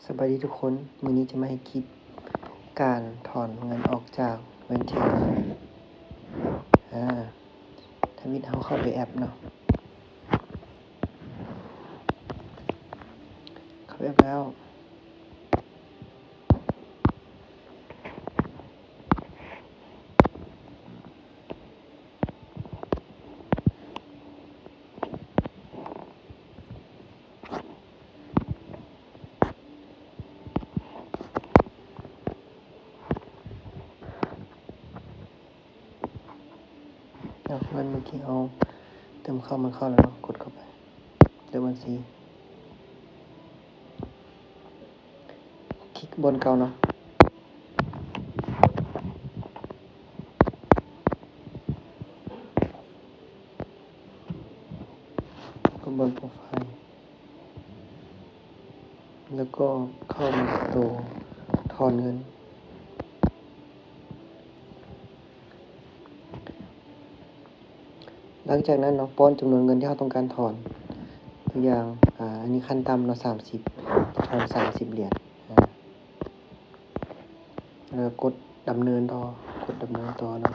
ສະບາຍດີທຸກຄົນ, ມື້ນີ້ຈະມາເຮັດຄລິບການຖອນເງິນອອກຈາກ Venture ອາ ທຳອິດເຮົາເຂົ້າໄປແອັບເນາະ, ເຂົ້າແອັບແລ້ວ ເອົາ ເງິນເມື່ອກີ້ເຮົາເຕີມເຂົ້າ ມັນເຂົ້າແລ້ວເນາະ, ກົດເຂົ້າໄປ ເລືອກບັນຊີ. ຄລິກບ່ອນເກົ່າເນາະ, ກົດບ່ອນໂປຣໄຟ ແລ້ວກໍເຂົ້າມາໂຕຖອນເງິນ. ຫຼັງຈາກນັ້ນເນາະ ປ້ອນຈຳນວນເງິນທີ່ເຮົາຕ້ອງການຖອນ, ຕົວຢ່າງ ອາ ອັນນີ້ຂັ້ນຕ່ຳເນາະ ສາມສິບ ຈະຖອນສາມສິບຫຼຽນ ອາ ແລ້ວກົດດຳເນີນຕໍ່, ກົດດຳເນີນຕໍ່ເນາະ.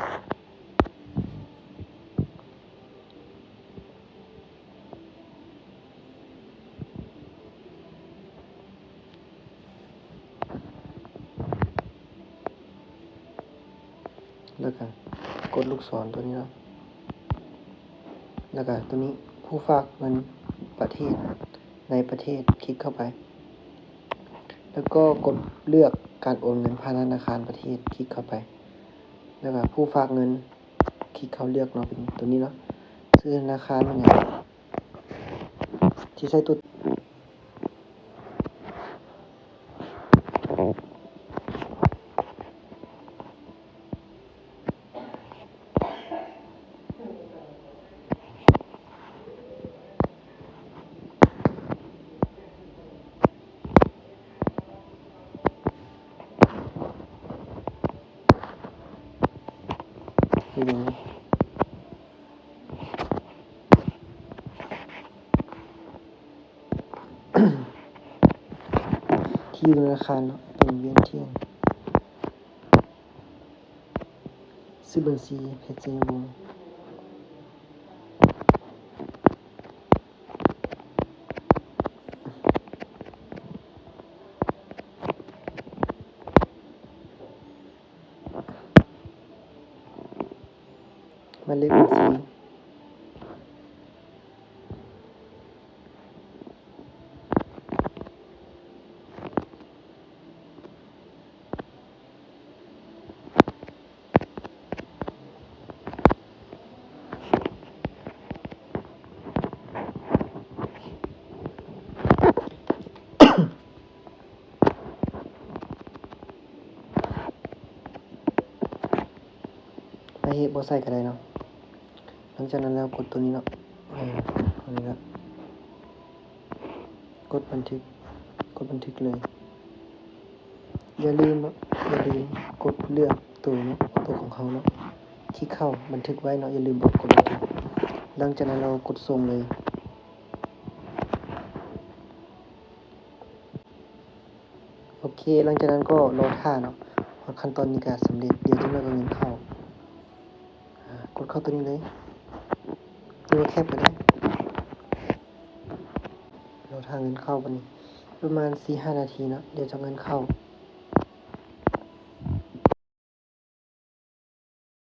ແລ້ວກະກົດລູກສອນຕົວນີ້ເນາະ, ແລ້ວກະຕົວນີ້ ຜູ້ຝາກເງິນປະເທດ ໃນປະເທດ ຄລິກເຂົ້າໄປ ແລ້ວກໍກົດເລືອກການໂອນເງິນຜ່ານທະນາຄານປະເທດ ຄລິກເຂົ້າໄປ ແລ້ວກະຜູ້ຝາກເງິນ ຄລິກເຂົ້າເລືອກເນາະ, ເປັນຕົວນີ້ເນາະ, ຊື່ທະນາຄານແມ່ນຫຍັງ ທີ່ໃຊ້ຕົວ ທີ່ຢູ່ທະນາຄານເນາະ ເປັນວຽນທຽນ. ຊື່ບັນຊີ ເພັດໄຊຍະວົງ. ໝາຍເລກບັນຊີ. ໃຜເຮັດບໍ່ໃສ່ກໍໄດ້ເນາະ. ຫຼັງຈາກນັ້ນແລ້ວກົດຕົວນີ້ເນາະ, ເອີ ຕົວນີ້ລະ ກົດບັນທຶກ, ກົດບັນທຶກເລີຍ. ຢ່າລືມເນາະ, ຢ່າລືມກົດເລືອກໂຕເນາະ, ໂຕຂອງເຮົາເນາະ, ທີ່ເຂົ້າບັນທຶກໄວ້ເນາະ, ຢ່າລືມກົດບັນທຶກ. ຫຼັງຈາກນັ້ນເຮົາກົດສົ່ງເລີຍ. ໂອເຄ, ຫຼັງຈາກນັ້ນກໍລໍຖ້າເນາະ, ຮອດຂັ້ນຕອນນີ້ກໍສຳເລັດ, ດຽວຈັກໜ້ອຍກໍເງິນເຂົ້າ. ອາ ກົດເຂົ້າຕົວນີ້ເລີຍ, ຫຼືວ່າແຄັບກໍໄດ້. ລໍຖ້າເງິນເຂົ້າບັດນີ້ ປະມານສີ່ຫ້ານາທີເນາະ, ດຽວຈະເງິນເຂົ້າ.